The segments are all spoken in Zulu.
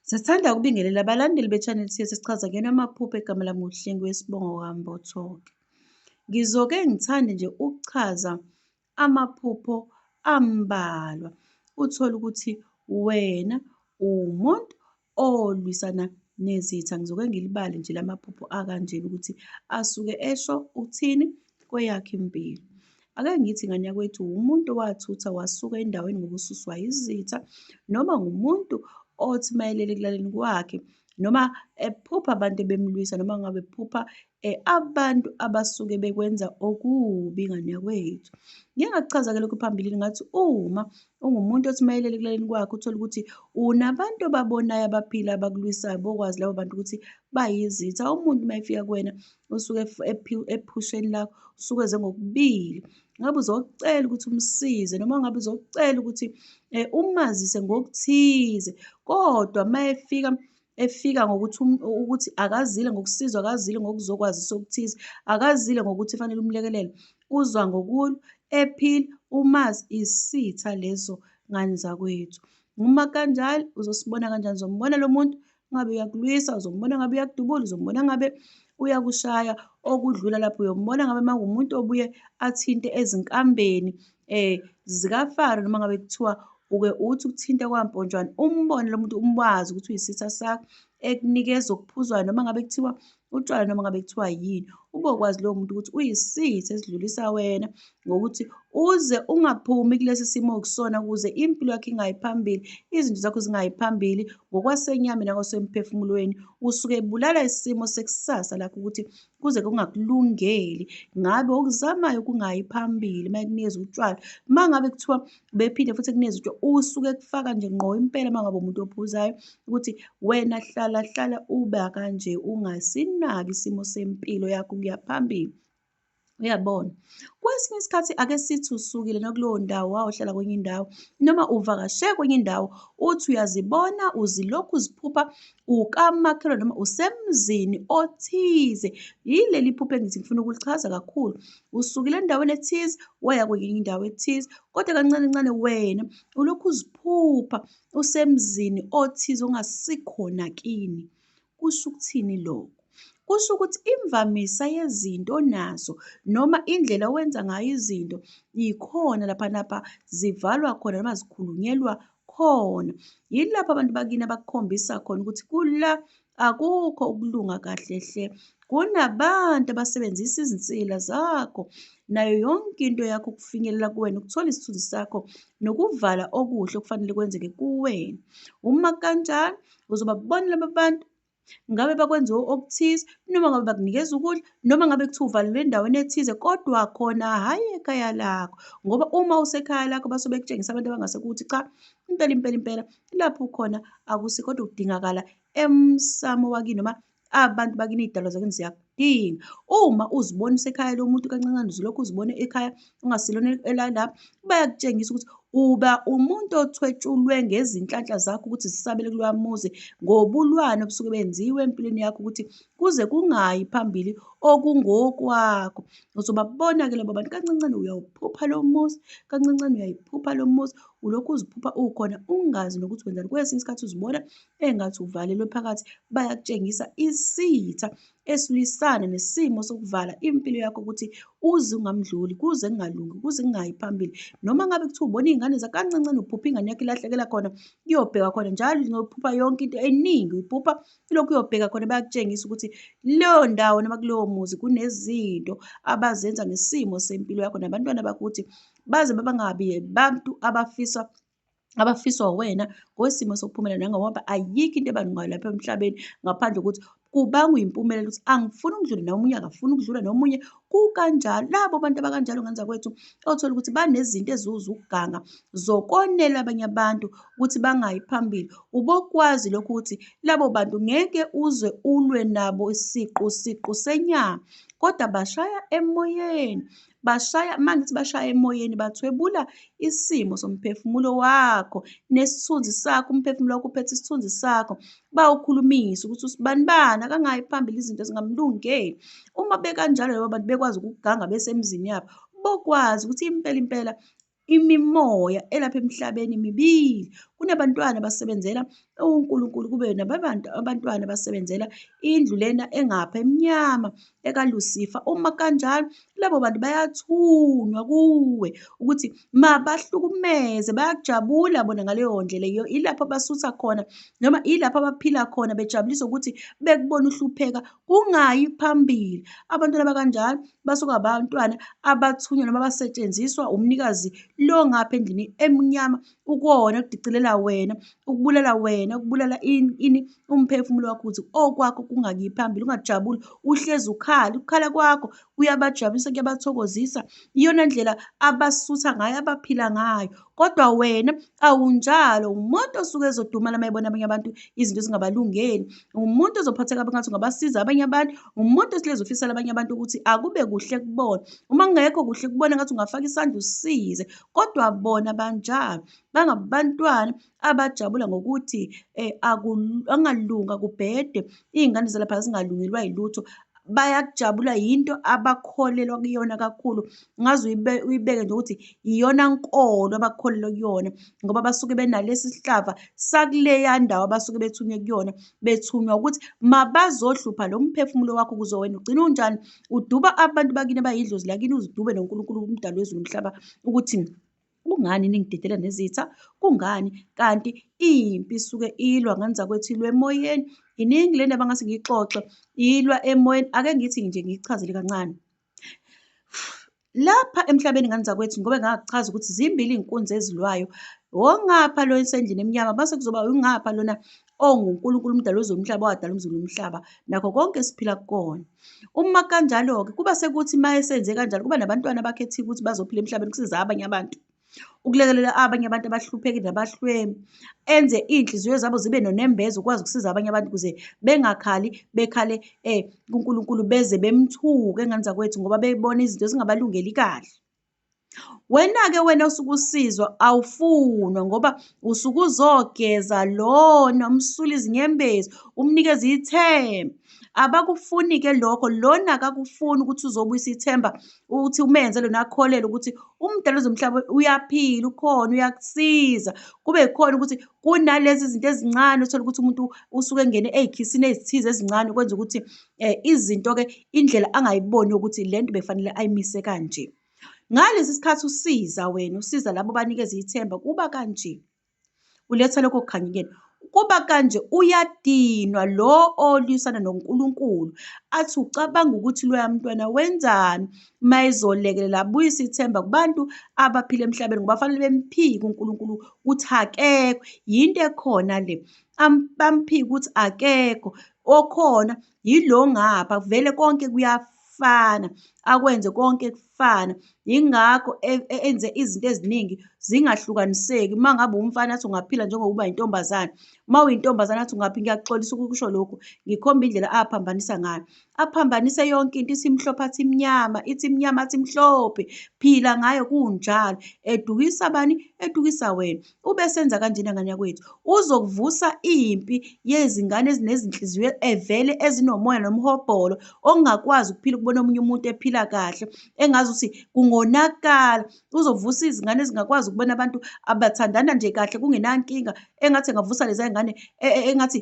Sithanda ukubingelela abalandeli be-channel sethu esichaza kuyona amaphupho egama lami nguHlengiwe Sibongo kaMbotho-ke. Ngizoke ngithande nje ukuchaza amaphupho ambalwa. Uthole ukuthi wena uwumuntu olwisana nezitha. Ngizoke ngilibale nje la maphupho akanjena ukuthi asuke esho ukuthini kweyakho impilo. Ake ngithi ngane yakwethu umuntu owathutha wasuka endaweni ngoba ususwa izitha noma ngumuntu othi mayelele ekulaleni kwakhe noma ephupha abantu bemlwisa noma ngabe ephupha abantu abasuke bekwenza okubi ngane yakwethu. Ngike ngakuchaza-ke lokhu phambilini ngathi uma ungumuntu othi mayelele ekulaleni kwakhe uthole ukuthi unabantu obabonayo abaphila abakulwisayo bokwazi labo bantu ukuthi bayizitha. Umuntu uma efika kuwena usuke ephusheni lakho usuke eze ngokubili. Ngabe uzocela ukuthi umsize noma ngabe uzocela ukuthi umazise ngokuthize kodwa uma efika efika ngokuthi ukuthi akazile ngokusizwa akazile ngokuzokwazisa okuthize akazile ngokuthi fanele umlekelele uzwa ngokulwa ephila umazi isitha leso ngane zakwethu. Uma kanjalo uzosibona kanjani? Uzombona lo muntu ngabe uyakulwisa, uzombona ngabe uyakudubula, uzombona ngabe uyakushaya okudlula lapho uyombona ngabe uma kuwumuntu obuye athinte ezinkambeni zikaFaro noma ngabe kuthiwa uke uthi ukuthinta kwamponjwana umbone lo muntu umwazi ukuthi uyisitha sakho ekunikeza okuphuzwayo noma ngabe kuthiwa utshwala noma ngabe kuthiwa yini ubokwazi lowo muntu ukuthi uyisitha esidlulisa wena ngokuthi uze ungaphumi kulesi simo okusona ukuze impilo yakho ingayi phambili izinto zakho zingayi phambili ngokwasenyameni nakwasemphefumulweni usuke ebulala isimo sekusasa lakho ukuthi kuze kungakulungeli ngabe okuzamayo kungayi phambili uma ekunikeza utshwala uma ngabe kuthiwa bephinde futhi ekunikeza utshwala usuke kufaka nje ngqo impela uma ngabe umuntu ophuzayo ukuthi wena hlala hlala uba kanje ungasinaki isimo sempilo yakho kuya phambili. Uyabona? Kwesinye isikhathi ake sithi usukile nakulowo ndawo wawuhlala kwenye indawo noma uvakashe kwenye indawo uthi uyazibona uzilokhu uziphupha ukamakhelwane noma usemzini othize. Yileli phupho engithi ngifuna ukulichaza kakhulu. Usukile endaweni ethize waya kwenye indawo ethize kodwa kancane kancane wena ulokhu uziphupha usemzini othize ongasikhona kini. Kusho ukuthini lokho? Kusho ukuthi imvamisa yezinto onazo noma indlela owenza ngayo izinto ikhona lapha napha zivalwa khona noma zikhulunyelwa khona. Yilapho abantu bakini abakukhombisa khona ukuthi kula akukho ukulunga kahle hle. Kunabantu abasebenzisa izinsila zakho nayo yonke into yakho ukufinyelela kuwena ukuthola isithunzi sakho nokuvala okuhle okufanele kwenzeke kuwena. Uma kanjalo uzobabona laba bantu ngabe bakwenza okuthize noma ngabe bakunikeza ukudla noma ngabe kuthiwa uvalelwe endaweni ethize kodwa khona hhayi ekhaya lakho ngoba uma usekhaya lakho basuke bekutshengisa abantu abangase ukuthi cha impela impela impela lapho ukhona akusikho kodwa kudingakala emsamo wakini noma abantu bakini iy'dalwa zakini ziyakudinga. Uma uzibona usekhaya lomuntu kancancane uzolokhu uzibona ekhaya ungasilona elalapha bayakutshengisa ukuthi uba umuntu othwetshulwe ngezinhlanhla zakho ukuthi zisabele kulowa muzi ngobulwane obusuke benziwe empilweni yakho ukuthi kuze kungayi phambili okungokwakho. Uzobabona-ke labo bantu kancancane uyawuphupha lo muzi, kancancane uyayiphupha lo muzi, ulokhu uziphupha ukhona ungazi nokuthi wenzani. Kwesinye isikhathi uzibona engathi uvalelwe phakathi, bayakutshengisa isitha esilwisana nesimo sokuvala impilo yakho ukuthi uze ungamdluli kuze kungalungi kuze kungayi phambili noma ngabe kuthiwa ubona iy'ngane zakancancane uphupha ingane yakho ilahlekela khona kuyobheka khona njalo uphupha yonke into eningi uyiphupha ilokhu uyobheka khona bayakutshengisa ukuthi leyo ndawo noma kulowo muzi kunezinto abazenza ngesimo sempilo yakho nabantwana bakho ukuthi baze babangabi abantu abafisa abafiswa wena ngosimo sokuphumelela nangoba ayikho into ebalungayo lapha emhlabeni ngaphandle kokuthi kubangwa impumelelo ukuthi angifuni ukudlula nomunye akafuni ukudlula nomunye kukanjalo labo bantu abakanjalo ngenza kwethu othola ukuthi banezinto eziwuza ukuganga zokonela abanye abantu ukuthi bangayi phambili ubokwazi lokhu ukuthi labo bantu ngeke uze ulwe nabo isiqu siqu senyama kodwa bashaya emoyeni Bashaya, uma ngithi bashaya emoyeni bathwebula isimo somphefumulo wakho nesithunzi sakho, umphefumulo wakho uphethe isithunzi sakho. Bawukhulumise ukuthi usibanibani akangayi phambili izinto zingamlungeli. Uma bekanjalo labo bantu bekwazi ukuganga besemzini yabo, bokwazi ukuthi impela impela Imimoya elapha emhlabeni mibili, kunabantwana abasebenzela uNkulunkulu, kube nababantu abantwana abasebenzela indlu lena engapha emnyama ekaLusifa. Uma kanjalo labo bantu bayathunywa kuwe ukuthi mabahlukumeze, bayajabula bona ngaleyo ndlela ilapho abasutha khona noma ilapho abaphila khona bejabuliswa ukuthi bekubone uhlupheka ungayi phambili. Abantwana abakanjalo basuke abantwana abathunywa noma abasetshenziswa umnikazi lo ngapha endlini emnyama ukuwona ukudicilela wena, ukubulala wena, ukubulala ini umphefumulo wakho ukuthi okwakho kungayi phambili, ungajabuli, uhlezi ukhala. Ukukhala kwakho kuyabajabulisa, kuyabathokozisa. Iyona ndlela abasutha ngayo, abaphila ngayo. Kodwa wena awunjalo, umuntu osuke ezodumala uma ebona abanye abantu izinto zingabalungeli, umuntu ozophatheka kabi engathi ungabasiza abanye abantu, umuntu ohlezi ufisela abanye abantu ukuthi akube kuhle kubona. Uma kungekho kuhle kubona ngathi ungafaka isandla usize, kodwa bona banjalo, bangabantwana abajabula ngokuthi um angalungi akubhede, iy'ngane zalapha zingalungelwa yilutho. Bayajabula yinto abakholelwa kuyona kakhulu ngaze uyibeke nje ukuthi iyona nkolo abakholelwa kuyona ngoba basuke benalesi sihlava sakuleya ndawo abasuke bethunywe kuyona bethunywa ukuthi mabazohlupha lo mphefumulo wakho ukuze wena ugcine unjani uduba abantu bakini abayidlozi lakini uzidube noNkulunkulu umdali wezulu nomhlaba ukuthi kungani ningidedela nezitha kungani kanti impi isuke ilwa ngane zakwethu ilwa emoyeni iningi le ndaba ngase ngiyixoxe ilwa emoyeni ake ngithi nje ngiyichazele kancane lapha emhlabeni ngane zakwethu ngoba ngakuchaza ukuthi zimbili iy'nkunzi ezilwayo wongapha lo esendlini emnyama base kuzoba ungapha lona onguNkulunkulu umdali wezulu nomhlaba owadala umzulu nomhlaba nakho konke esiphila kukona. Uma kanjalo-ke kuba sekuthi uma esenze kanjalo kuba nabantwana abakhethiwe ukuthi bazophila emhlabeni kusiza abanye abantu ukulekelela abanye abantu abahluphekile nabahlwempu enze iy'nhliziyo zabo zibe nonembeza ukwazi ukusiza abanye abantu ukuze bengakhali bekhale um kuNkulunkulu beze bemthuke ngane zakwethu ngoba bebona izinto zingabalungeli kahle. Wena-ke wena osuke usizwa awufunwa ngoba usuke uzogeza lona umsula izinyembezi umnikeze ithemba. Abakufuni-ke lokho, lona akakufuni ukuthi uzobuyisa ithemba ukuthi umenze lona akholelwe ukuthi umdali wezomhlaba uyaphila, ukhona, uyakusiza. Kube yikhona ukuthi kunalezi zinto ezincane uthole ukuthi umuntu usuke engene ey'khisini ezithize ezincane kwenza ukuthi um izinto-ke indlela angayiboni ukuthi le nto bekufanele ayimise kanje. Ngalesi sikhathi usiza wena, usiza labo banikeza ithemba kuba kanje. Uletha lokho kukhanya kuyena. Kuba kanje uyadinwa lo olwisana noNkulunkulu athi ucabanga ukuthi loya mntwana wenzani uma ezolekelela abuyise ithemba kubantu abaphila emhlabeni ngoba fanele bemphike uNkulunkulu ukuthi akekho yinto ekhona le bamphike ukuthi akekho okhona yilo ngapha vele konke kuyafana akwenze konke kufana yingakho e, e, enze izinto eziningi zingahlukaniseki uma ngabe umfana athi ungaphila njengokuba yintombazane uma uyintombazane athi ungaphi ngiyaxolisa ukusho lokhu ngikhomba indlela aphambanisa ngayo aphambanise yonke into isimhlophe athi imnyama ithi imnyama athi imhlophe phila ngayo kunjalo edukisa bani edukisa wena Ube senza kanjena ngane yakwethu uzokuvusa impi yezingane ezinezinhliziyo evele ezinomoya nomhobholo ongakwazi ukuphila ukubona omunye umuntu ephila kahle engazi ukuthi kungonakala. Uzovusa izingane ezingakwazi ukubona abantu abathandana nje kahle kungenankinga engathi engavusa lezi ngane e, e, engathi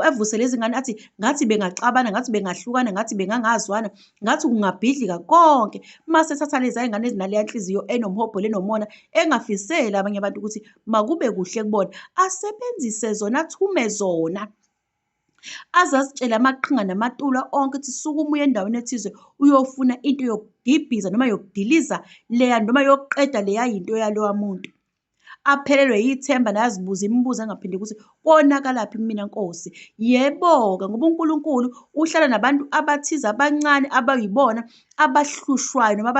evuse lezi ngane athi ngathi bengaxabana ngathi bengahlukana ngathi bengangazwana ngathi kungabhidlika konke mase ethatha lezi ngane ezinaleya nhliziyo enomhobholo enomona engafiseli abanye abantu ukuthi makube kuhle kubona asebenzise zona athume zona aze azitshele amaqhinga namatula onke ukuthi sukuma uye endaweni ethize uyofuna into yokubhibhiza noma yokudiliza leya noma yokuqeda leya yinto yalowa muntu. Aphelelwe yithemba naye azibuze imibuzo engaphinde ukuthi konakalaphi kumina Nkosi. Yebo-ke ngoba uNkulunkulu uhlala nabantu abathize abancane abayibona abahlushwayo noma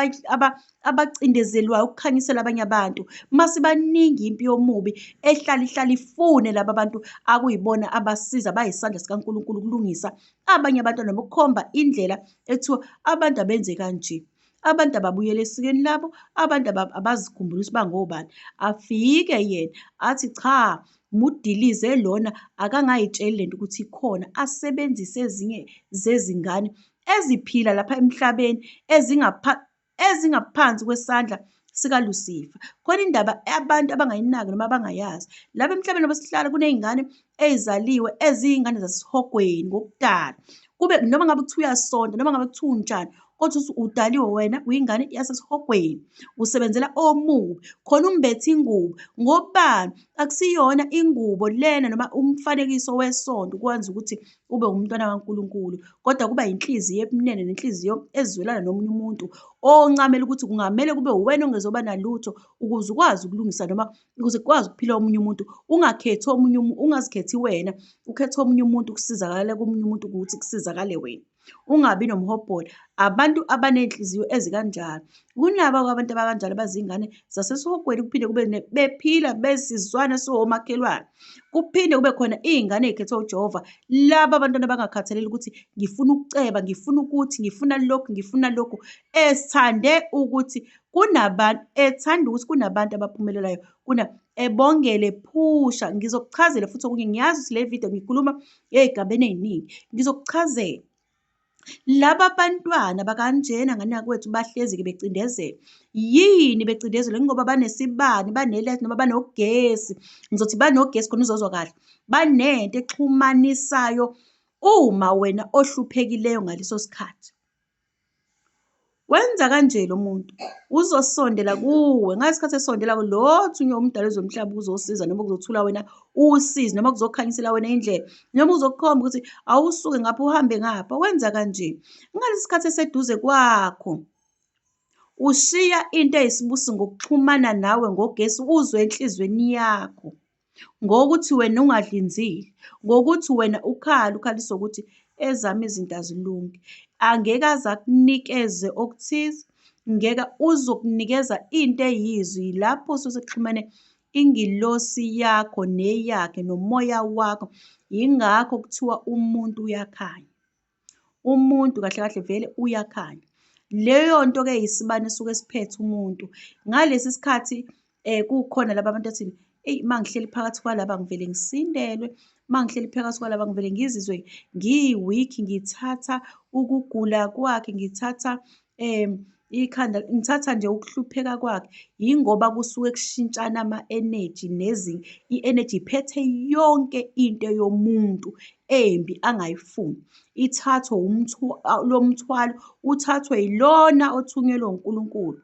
abacindezelwayo ukukhanyisela abanye abantu. Masibaningi impi yomubi ehlala ihlala ifune laba bantu akuyibona abasiza bayisandla sikaNkulunkulu ukulungisa abanye abantu noma ukukhomba indlela ethiwa abantu abenze kanje. Abantu ababuyele esikweni labo, abantu abazikhumbule ukuthi bangobani. Afike yena athi cha, mudilize lona akangayitsheli lento ukuthi ikhona, asebenzise ezinye zezingane eziphila lapha emhlabeni ezingaphansi kwesandla sikaLusifa. Khona indaba abantu abangayinaki noma abangayazi. Lapha emhlabeni ngoba sihlala kuney'ngane ey'zaliwe eziyingane zasesihogweni ngokudala. Kube noma ngabe kuthiwa uyasonta noma ngabe kuthiwa unjani kodwa uthi udaliwe wena uyingane yasesihogweni, usebenzela omubi, khona umbethe ingubo. Ngobani? Akusiyona ingubo lena noma umfanekiso wesonto kwenza ukuthi ube umntwana kaNkulunkulu, kodwa kuba inhliziyo ebunene nenhliziyo ezwelana nomunye umuntu oncamela ukuthi kungamele kube uwena ongezoba nalutho ukuze ukwazi ukulungisa noma ukuze kukwazi ukuphila omunye umuntu. Ungakhethi omunye, ungazikhethi wena, ukhethe omunye umuntu, kusizakale komunye umuntu ukuthi kusizakale wena. Ungabi nomhobholo. Abantu abaney'nhliziyo ezikanjalo. Kunabo-ke abantu abakanjalo abazingane zasesihogweni kuphinde kube bephila besizwana siwomakhelwane. Kuphinde kube khona iy'ngane ey'khethwe uJehova, laba abantwana abangakhathaleli ukuthi ngifuna ukuceba, ngifuna ukuthi, ngifuna lokhu, ngifuna lokhu, esithande ukuthi kunabantu, ethanda ukuthi kunabantu abaphumelelayo, kuna ebongele phusha. Ngizokuchazela futhi okunye, ngiyazi ukuthi le video ngikhuluma ey'gabeni ey'ningi, ngizokuchazela. Laba bantwana bakanjena ngane yakwethu bahlezi-ke becindezelwa. Yini becindezelwa? Yingoba banesibani, banelight noma banogesi. Ngizothi banogesi khona uzozwa kahle. Banento exhumanisayo uma wena ohluphekileyo ngaleso sikhathi. Wenza kanje lo muntu uzosondela kuwe ngalesi esondela lo othunywe umdali wezomhlaba ukuzosiza noma kuzothula wena usizi noma kuzokhanyisela wena indlela noma uzokukhomba ukuthi awusuke ngapha uhambe ngapha. Wenza kanje ngalesi sikhathi eseduze kwakho ushiya into eyisibusi ngokuxhumana nawe ngogesi uzwe enhliziyweni yakho ngokuthi wena ungadlinzile, ngokuthi wena ukhala ukhaliswa ukuthi ezami izinto azilungi. Angeke aze akunikeze okuthize, ngeke uzokunikeza into eyizwi lapho sesekuxhumene ingilosi yakho neyakhe nomoya wakho. Yingakho kuthiwa umuntu uyakhanya. Umuntu kahle kahle vele uyakhanya. Leyo nto-ke isibani esuke siphethe umuntu. Ngalesi sikhathi kukhona laba bantu athi, eyi uma ngihleli phakathi kwalaba ngivele ngisindelwe, uma ngihleli phakathi kwalaba ngivele ngizizwe ngi-weak, ngithatha ukugula kwakhe, ngithatha ikhanda, ngithatha nje ukuhlupheka kwakhe. Yingoba kusuke kushintshana ama-energy nezinye, i-energy iphethe yonke into yomuntu embi angayifuni. Ithathwe lo mthwalo uthathwe yilona othunyelwe uNkulunkulu.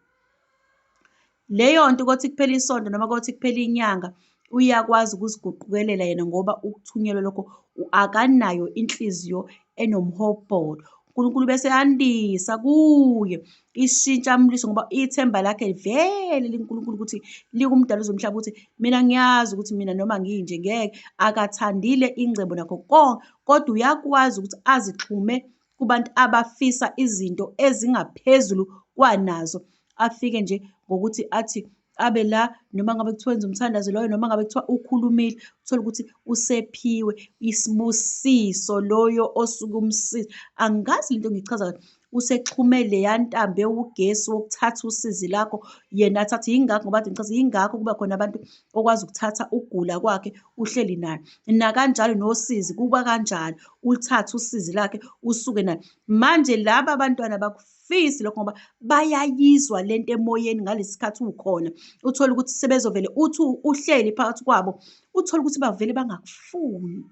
Leyo nto kothi kuphela isonto noma kothi kuphela inyanga uyakwazi ukuziguqukelela yena ngoba ukuthunyelwa lokho akanayo inhliziyo enomhobholo. uNkulunkulu bese yandisa kuye ishintsha amlwiso ngoba ithemba lakhe vele likuNkulunkulu ukuthi likumdali wezomhlaba ukuthi mina ngiyazi ukuthi mina noma nginje ngeke akathandile ingcebo nakho konke kodwa uyakwazi ukuthi azixhume kubantu abafisa izinto ezingaphezulu kwanazo. Afike nje ngokuthi athi abe la noma ngabe kuthiwa wenza umthandazo loyo noma ngabe kuthiwa ukhulumile, uthole ukuthi usephiwe isibusiso loyo osuke umsiza. Angikazi lento ngiyichaza kahle. Usexhume leya ntambo ewugesi wokuthatha usizi lakho, yena athathe. Yingakho ngoba kade ngichaza, yingakho kuba khona abantu okwazi ukuthatha ukugula kwakhe uhleli naye. Nakanjalo nosizi kuba kanjalo, uluthathe usizi lakhe usuke naye. Manje laba bantwana bakufisi lokho ngoba bayayizwa lento emoyeni ngalesi sikhathi ukhona. Uthole ukuthi sebezovele uthi uhleli phakathi kwabo, uthole ukuthi bavele bangakufuni.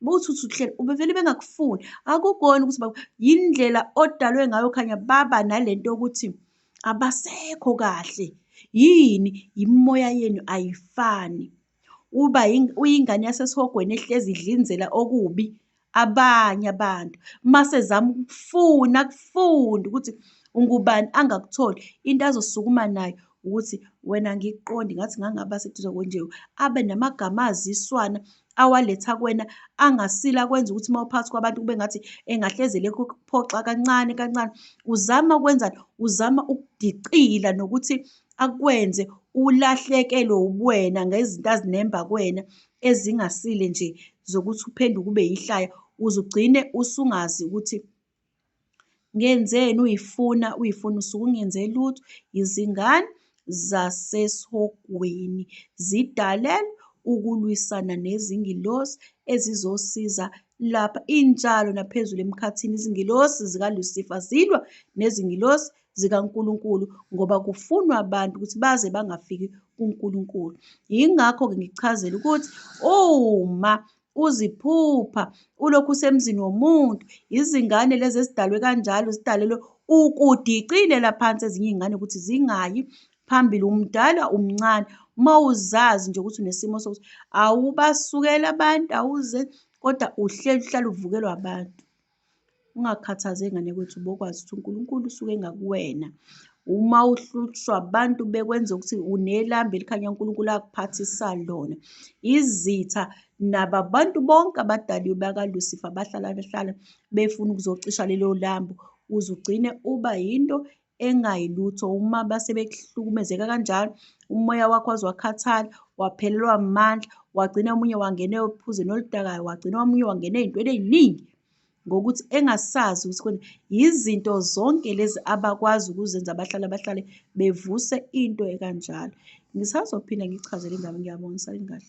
Uthi uthi uhleli ubevele bengakufuni. Akukona ukuthi yindlela odalwe ngayo khanya baba nalento yokuthi abasekho kahle. Yini? Imimoya yenu ayifani. Uba uyingane yasesihogweni ehlezi idlinzela okubi abanye abantu. Mase ezama ukukufuna akufunde ukuthi ungubani angakutholi. Into azosukuma nayo ukuthi wena angikuqondi ngathi ngangaba seduze nje abe namagama aziswana awaletha kuwena angasile akwenza ukuthi uma uphakathi kwabantu kube ngathi engahleze lekho kuphoxa kancane kancane. Uzama ukwenzani? Uzama ukudicila nokuthi akwenze ulahlekelwe ubuwena ngezinto azinemba kuwena ezingasile nje zokuthi uphenduke ube yihlaya uze ugcine usungazi ukuthi ngenzeni uyifuna uyifuna usuke ungenze lutho. Izingane zasesihogweni zidalelwe ukulwisana nezingilosi ezizosiza lapha. Intshalo naphezulu emkhathini izingilosi zikaLusifa zilwa nezingilosi zikaNkulunkulu ngoba kufunwa abantu ukuthi baze bangafiki kuNkulunkulu. Yingakho-ke ngikuchazela ukuthi uma uziphupha ulokhu usemzini womuntu, izingane lezi ezidalwe kanjalo zidalelwe ukudicilela phansi ezinye iy'ngane ukuthi zingayi phambili, umdala umncane. Uma uzazi nje ukuthi unesimo sokuthi awubasukeli abantu awuze kodwa uhleli uhlala uvukelwa abantu. Ungakhathazeki ngane yakwethu ubokwazi ukuthi uNkulunkulu usuke engakuwena. Uma uhlushwa abantu bekwenza ukuthi unelambu elikhanya uNkulunkulu akuphathisa lona. Izitha nababantu bonke abadaliwe bakaLusifa bahlala behlala befuna ukuzocisha lelo lambu uze ugcine uba yinto engayilutho. Uma base bekuhlukumezeka kanjalo, umoya wakho waze wakhathala, waphelelwa amandla, wagcina omunye wangena ophuzweni oludakayo, wagcina omunye wangena ey'ntweni ey'ningi ngokuthi engasazi ukuthi yizinto zonke lezi abakwazi ukuzenza bahlala bahlale bevuse into ekanjalo. Ngisazophinda ngichaze le ndaba. Ngiyabonga, saleni kahle.